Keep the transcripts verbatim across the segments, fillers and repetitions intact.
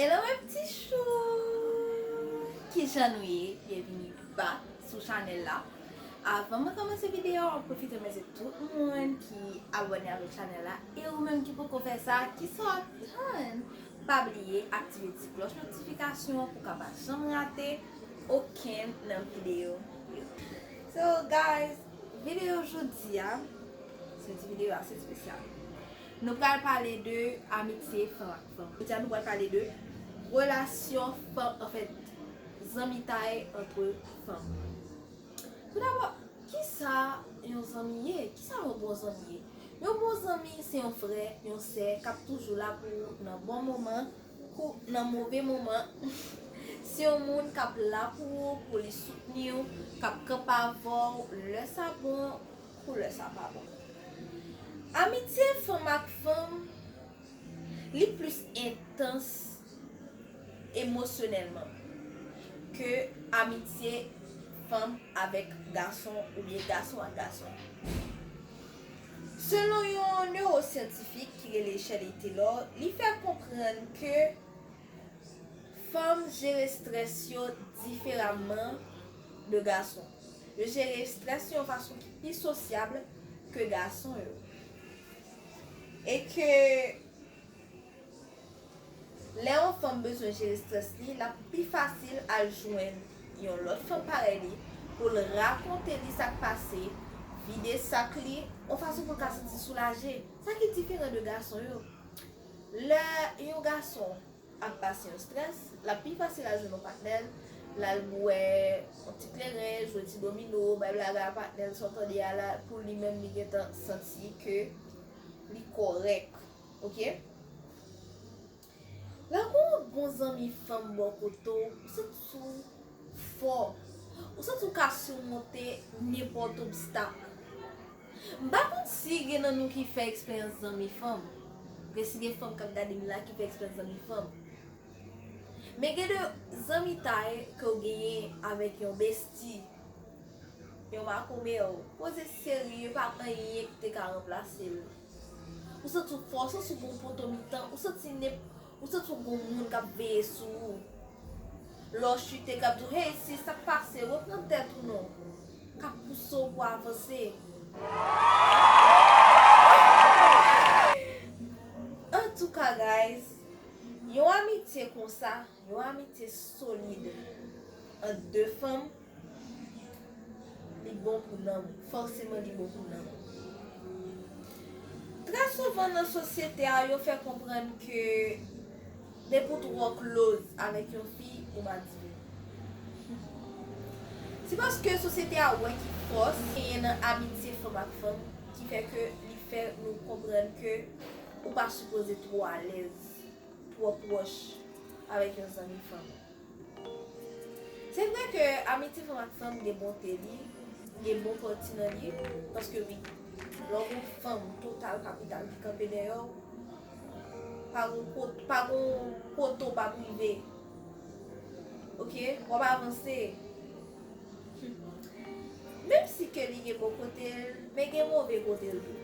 Hello mes petits choux! Kijan nou ye? Byenvini back sou chanèl la. Avan mwen kòmanse videyo a, mwen pwofite remèsye tout moun ki abòne avèk chanèl la. E ou menm ki poko fè sa, kisa w ap tann? Pa bliye aktive ti klòch notifikasyon pou w ka pa janm rate okenn nan videyo yo. So guys, videyo jodi a, se ti videyo ase espesyal. Nou pral pale de amitye fanm ak fanm. Jodi a nou pral pale de relasyon fanm, anfèt, zanmitay antre fanm. Toudabò, kisa yon zanmi ye? Kisa yon bon zanmi ye? Yon bon zanmi se yon frè, yon sè k ap toujou la pou ou nan bon moman, kou nan move moman. Se yon moun k ap la pou ou, pou li soutni w, k ap kanpe avè w lè sa bon, kou lè sa pa bon. Amitye fanm ak fanm, li plis entans emosyonèlman ke amitye fanm avèk gason oubyen gason ak gason. Selon yon newosyantifik ki rele Shelley Taylor, li fè konprann ke fanm jere estrès yo diferaman de gason. Yo jere estrès yo yon fason ki pi sosyab ke gason yo. E ke lè yon fanm bezwen jere estrès li, l ap pi fasil al jwenn yon lòt fanm parèy li pou l rakonte li sa k pase, vide sak li, yon fason pou l ka santi soulaje. Sa ki diferan de gason yo. Lè yon gason ap pase yon estrès, l ap pi fasil al jwenn yon patnè l, l al bwè yon ti kleren, jwe ti domino, bay blaga a patnè l, sa w tande a la, pou li menm li gentan santi ke li kòrèk. Oke? Lè w gen yon bon zanmi fanm bò kote w, ou santi w fò. Ou santi w ka simonte nenpòt obstak. M pa konn si gen nan nou ki fè eksperyans zanmi fanm. Gen si gen fanm k ap gade m la ki fè eksperyans zanmi fanm. Men gen de zanmitay ke w genyen avèk yon besti, yon makomè, w poze serye, pa anyen ki te ka ranplase l. Ou santi w fò, ou santi w gon poto mitan, ou santi nenp-, ou santi w gon moun k ap veye sou ou. Lè w chite, k ap di w, "Hey sis, sa k pase? Reprann tèt ou non." K ap pouse w pou w avanse. Antouka, guys, yon amitye konsa, yon amitye solid ant de fanm, li bon pou nanm ou. Fòseman, li bon pou nanm ou. Trè souvan nan sosyete a, yo fè konprann ke depi w twò close avèk yon fi, ou madive. Se paske sosyete a wè ki fòs genyen nan amitye fanm ak fanm ki fè ke li fè nou konprann ke ou pa sipoze twò alèz, twò pwòch avèk yon zanmi fanm. Se vre ke amitye fanm ak fanm gen bonte li, gen bon pati nan li, paske wi, lè w gen yon fanm total kapital ki kanpe dèyè w, pa gon kot-, pa gon kote w p ap rive. Oke? W ap avanse. Menm si ke li gen bon kote l, men gen move kote l tou.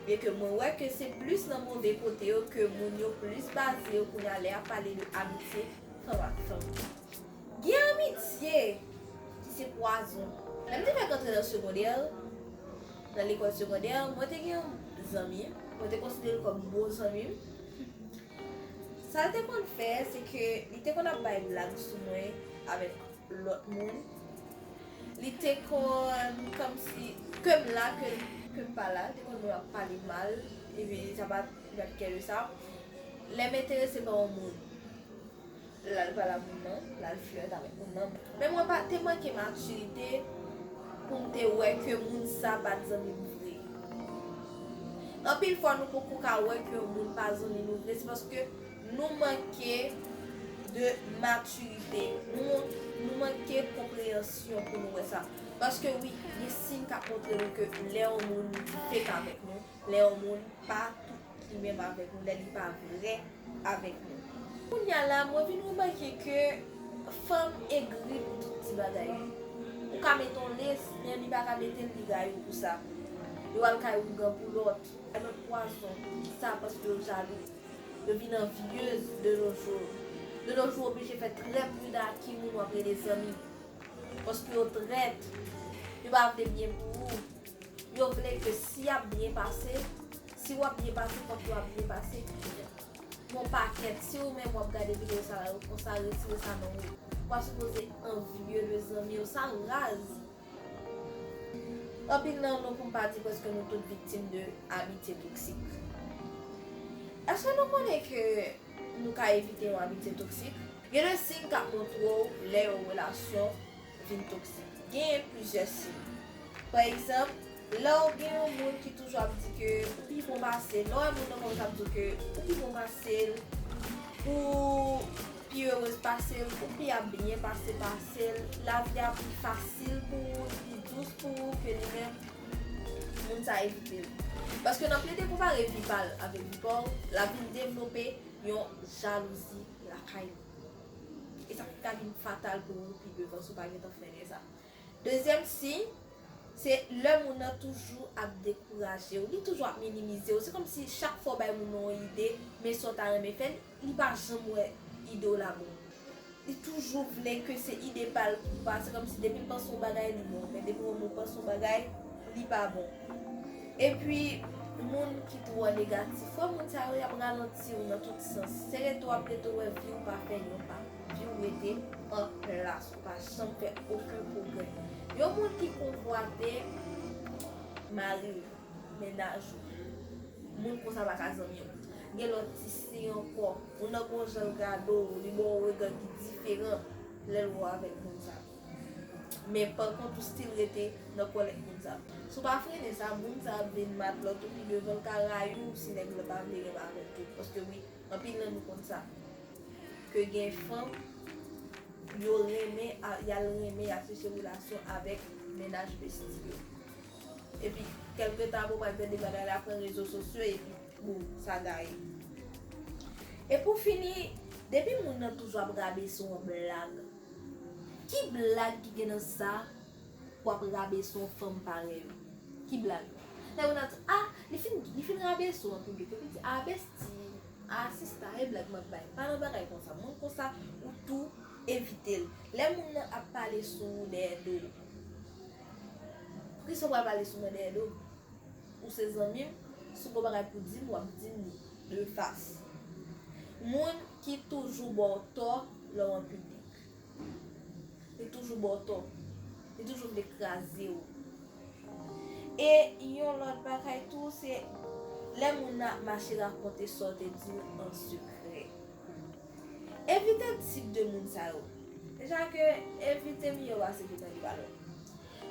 Byen ke mwen wè ke se plis nan move kote yo ke moun yo plis baze yo kounye a lè y ap pale de amitye fanm ak fanm. Gen amitye ki se pwazon. Lè m te fèk antre nan segondè, nan lekòl segondè, mwen te gen yon zanmi, mwen te konsidere l kòm bon zanmi m. Sa l te konn fè, se ke li te konn ap bay blag sou mwen avèk lòt moun. Li te konn, kòmsi, ke m la, ke, ke m pa la, li te konn wè m ap pale mal, epi sa pa, li pa t kè de sa. Lè m enterese pa yon moun, l al pale a moun nan, l al flèt avèk moun nan. Men mwen pa te manke matirite pou m te wè ke moun sa pa t zanmi m vre. Anpil fwa, nou poko ka wè ke yon moun pa zanmi nou vre, se paske nou manke de matirite, nou, nou manke konpreyansyon pou nou wè sa. Paske wi, gen siy k ap montre nou ke lè yon moun fake avèk nou, lè yon moun pa tout li menm avèk nou, lè li pa vrè avèk nou. Kounye a la, mwen vin remake ke fanm egri pou tout ti bagay. Ou ka mete yon lès, men li pa ka mete l, li rayi w pou sa. Yo al kay ougan pou lòt, bay lòt pwazon, sa paske yo jalou. Yo vin anvyez de nos jours. De nos jours, oblije fè trè pridan ak ki moun w ap rele zanmi. Paske yo trèt, yo pa vle byen pou ou. Yo vle ke si y ap byen pase, si w ap byen pase, fòk yo ap byen pase. Bon pakèt, si ou menm w ap gade videyo sa la, yo konsa retire sa nan ou. Ou pa sipoze anvye de zanmi yo, sa raz. Anpil nan nou, pou m pa di prèske nou tout, viktim de amitye toksik. Èske nou konnen ke nou ka evite yon amitye toksik? Gen de siy k ap montre w lè yon relasyon vin toksik. Genyen plizyè siy. Pa egzanp, lè w gen yon moun ki toujou ap di ke ou pi bon pase l, lè w wè moun nan kòmanse ap di w ke ou pi bon pase l, ou pi erez pase l, ou pi ap byen pase pase l, lavi a pi fasil pou ou, li pi dous pou ou ke li menm, moun sa evite l. Paske nan plede konpare vi pa l avèk vi pa w, l ap vin devlope yon jalouzi lakay ou. E sa ka vin fatal pou ou pi devan si w pa gentan frennen sa. Dezyèm siy, se lè moun nan toujou ap dekouraje w, li toujou ap minimize w. Se kòmsi chak fwa w bay moun nan yon ide, men sa w ta renmen fè, li pa janm wè ide w la bon. Li toujou vle ke se ide pa l ki pou pase, kòmsi depi l panse yon bagay, li bon. Men depi yon moun panse yon bagay, li pa bon. Epi, moun ki twò negatif, wè moun sa yo, y ap ralanti w nan tout sans. Se rete w ap rete w wè vi w pa fè yon pa. Vi w rete an plas, ou pa janm fè okenn pwogrè. Yon moun ki konvwate mari w, mennaj ou, moun konsa pa ka zanmi w. Gen lòt ti siy ankò, moun nan gon jan l gade w, li ba w yon rega ki diferan lè l wè w avèk moun sa. Men pa kont ou still rete nan kòlèt moun sa. Si w pa frennen sa, moun sa ap vin matlòt ou pi devan, l ka rayi w si nèg la pa vle renmen avèk ou. Paske wi, anpil nan nou konn sa. Ke gen fanm, yo renmen, a- y al renmen, y al chèche relasyon avèk mennaj besti yo. Epi, kèlke tan apre, w pral tande bagay la pran rezo sosyo, epi, boum, sa gaye. E pou fini, depi moun nan toujou ap rabese w an blag, ki blag ki gen nan sa pou ap rabese yon fanm parèy ou? Ki blag? Lè moun nan di, ah, li fin, li fin rabese w an piblik, epi di, ah, besti, ah, sista, e blag m ap bay. Pa nan bagay konsa. Moun konsa, ou tou evite l. Lè moun nan ap pale sou ou dèyè do w, poukisa w pral pale sou mwen dèyè do m? Ou se zanmi m, si w gon bagay pou di m, w ap di m li de fas. Moun ki toujou ba w tò lè w an piblik. Li toujou ba w tò. Li toujou vle kraze w. E yon lòt bagay tou, se lè moun nan ap mache rakonte sa w te di l an sekrè. Evite tip de moun sa yo. Deja ke evite miyò pase ke tande pale w.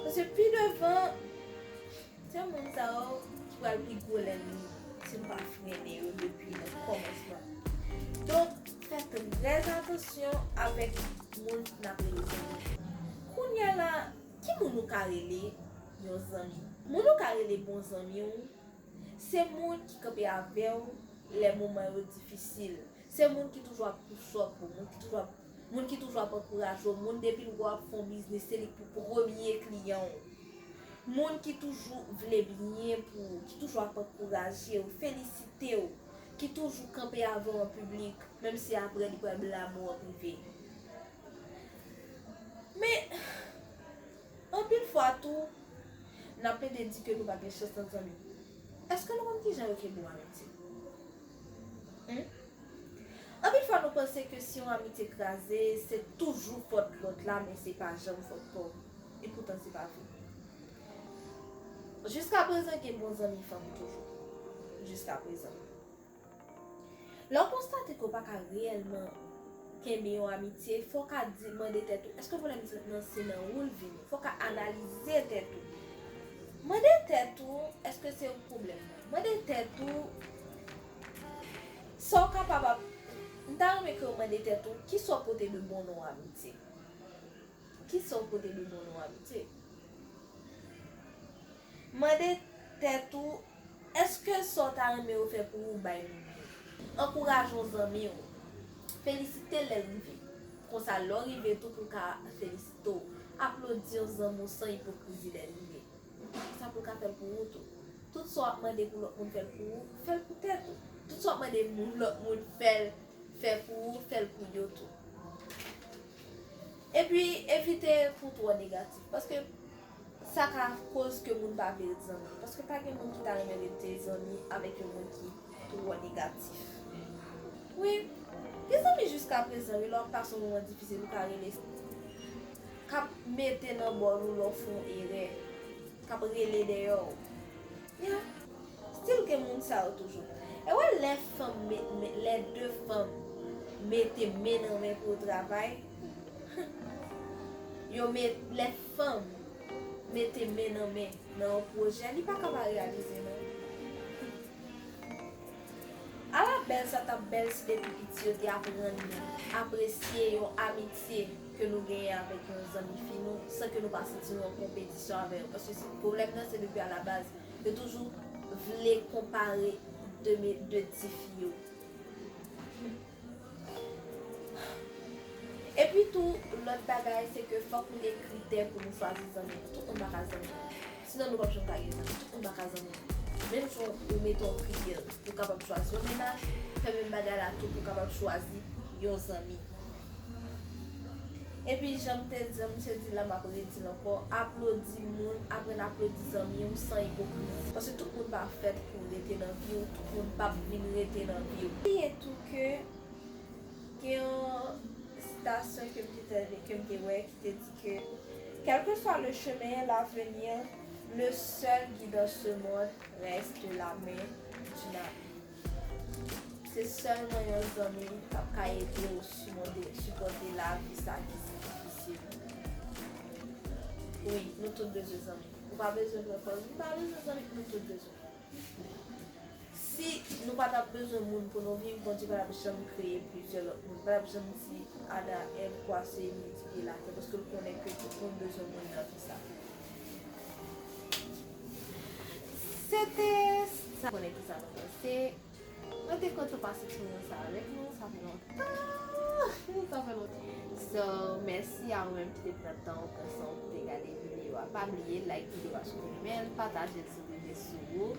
Paske pi devan, se moun sa yo ki pral pi gwo lènmi si n pa frennen yo depi nan kòmansman. Donk, fè trè atansyon avèk moun n ap rele zanmi. Kounye a la, ki moun ou ka rele yon zanmi? Moun ou ka rele bon zanmi w, se moun ki kanpe avè w lè moman yo difisil. Se moun ki toujou ap push up ou, moun ki toujou ap, moun ki toujou ap ankouraje w, moun depi l wè w ap fè yon biznis, se li ki pou premye kliyan w. Moun ki toujou vle byen pou ou, ki toujou ap ankouraje w, felisite w, ki toujou kanpe avè w an piblik, menm si apre li pral blame w an prive. Men, anpil fwa tou, n ap plede di ke nou pa gen chans nan zanmi. Èske nou konn kijan yo kenbe yon amitye? Hmm? Anpil fwa nou panse ke si yon amitye kraze, se toujou fòt lòt la, men se pa janm fòt pa w. Epoutan, se pa vre. Jiskaprezan, gen bon zanmi fanm toujou. Jiskaprezan. Lè w konstate ke w pa ka reyèlman kenbe yon amitye, fò w ka di, mande tèt ou, èske pwoblèm nan se nan ou l vini? Fò w ka analize tèt ou. Mande tèt ou, èske se ou k pwoblèm nan? Mande tèt ou, sa w kapab ap, m ta renmen ke w mande tèt ou, kisa w pote de bon nan yon amitye? Kisa w pote de bon nan yon amitye? Mande tèt ou, èske sa w ta renmen yo fè pou ou bay moun yo? Ankouraje yon zanmi w. Felisite l lè l rive. Konsa, lè w rive tou pou l ka felisite w. Aplodi yon zanmi w san ipokrizi lè l rive. Sa pou l ka fè l pou ou tou. Tout sa w ap mande pou lòt moun fè l pou ou, fè l pou tèt ou. Tout sa w ap mande moun, lòt moun fè l, Fè pou ou, fè l pou yo tou. Epi, evite pou twò negatif. Paske sa ka koz ke moun pa vle ret zanmi. Paske pa gen moun ki ta renmen rete zanmi avèk yon moun ki twò negatif. Wi, gen zanmi jiskaprezan, wi, lè w ap pase yon moman difisil, ou ka rele, k ap mete nan bòl ou lè w fè yon erè, k ap rele dèyè w. Ya, still gen moun sa yo toujou. E wè, lè fanm, me- me- lè de fanm mete men nan men pou yo travay, yo met, lè fanm mete men nan men nan yon pwojè, li pa ka pa reyalize, non. Ala bèl sa t ap bèl si depi piti yo te aprann nou apresye yon amitye ke nou genyen avèk yon zanmi fi nou, san ke nou pa santi nou an konpetisyon avè yo. Paske se, pwoblèm nan, se depi alabaz, yo toujou vle konpare de, me- de ti fi yo. Epi tou, lòt bagay, se ke fòk nou gen kritè pou nou chwazi zanmi nou. Tout moun pa ka zanmi nou. Sinon, nou p ap janm ka gen zanmi. Tout moun pa ka zanmi nou. Menm jan ou mete yon kritè pou w kapab chwazi yon mennaj, fè menm bagay la tou pou w kapab chwazi yon zanmi. Epi, jan m te di, jan m te di la, m ap redi l ankò, aplodi moun, aprann aplodi zanmi w san ipokrizi. Paske tout moun pa fèt pou rete nan vi w, tout moun p ap vin rete nan vi w. Bliye tou ke gen yon sitasyon ke m te tande, ke m te wè, ki te di que, quel que soit le chemin, l'avenir, le seul guide dans ce monde reste la main d'une amie. Se sèlman yon zanmi k ap ka ede w simonte, sipòte lavi sa ki si difisil. Wi, nou tout bezwen zanmi. Ou pa bezwen pran pòz, m pa bezwen zanmi, nou tout bezwen. Si nou pa t ap bezwen moun pou nou viv, Bondye pa t ap janm kreye plizyè lòt moun. Li pa t ap janm di Adan, Èv, kwase, miltipliye latè, paske l konnen ke tout moun bezwen moun nan vi sa. Se te sa. Konnen kisa nou panse. Mwen te kontan pase ti moman sa avèk nou. Sa fè lontan. Sa fè lontan. So, mèsi a ou menm ki te pran tan ou, pran san ou pou te gade videyo a. Pa bliye like videyo a si w te renmen l, pataje l si w rive sou ou.